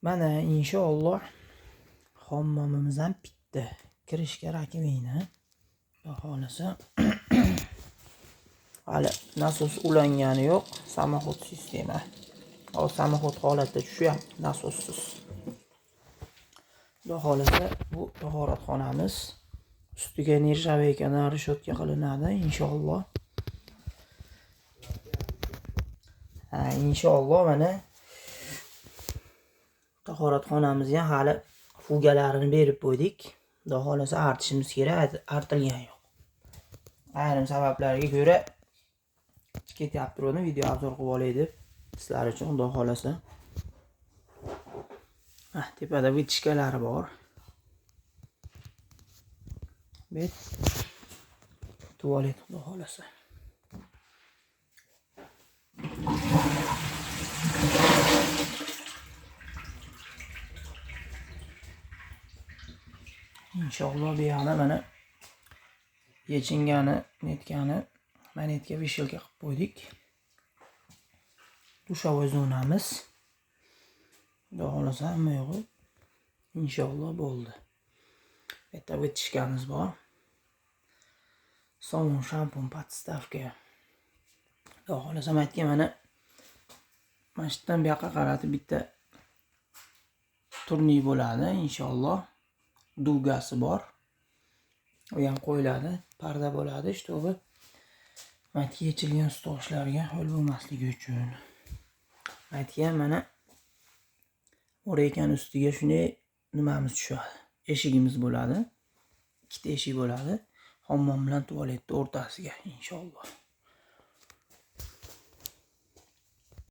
Mana inshaalloh hammomimiz ham bitdi. Kirishga rakovina. Xudo xohlasa. Hali nasos ulangani yo'q, samoxod sistema. Hozir samoxod holatda tushyapti, nasossiz. Xudo xohlasa bu tahoratxonamiz. Ustiga nержавейкаdan reshotka qilinadi inshaalloh. Ha, inshaalloh mana tahoratxonamizga hali fugalarini berib qo'ydik. Xudo xohlasa artishimiz kerak, artilgani yo'q. Ayrim sabablarga ko'ra ketyapti turdim, video obzor qilib olay deb sizlar uchun xudo xohlasa. Ah, tepada vitishkalari bor. Bet tualet xudo xohlasa. Inshaalloh bu yoqda mana yechingani, netgani manetga vishelka qilib qo'ydik. Dushovой zonamiz. Xudo xohlasa hamma yo'g'i inshaalloh bo'ldi. Bu yerda vitishkamiz bor. Sovun, shampun, podstavka. Xudo xohlasa aytgan mana shu yerdan bu yoqqa qaratib bitta turnik bo'ladi inshaalloh. Dugasi bor. U ham qo'yiladi, parda bo'ladi, shtobi maytga yechilgan stoshlarga ho'l bo'lmasligi uchun. Maytga mana o'raykan ustiga shunday nimamiz tushadi. Eshigimiz bo'ladi. Ikkita eshik bo'ladi. Hammom bilan tualetning o'rtasiga inshaalloh.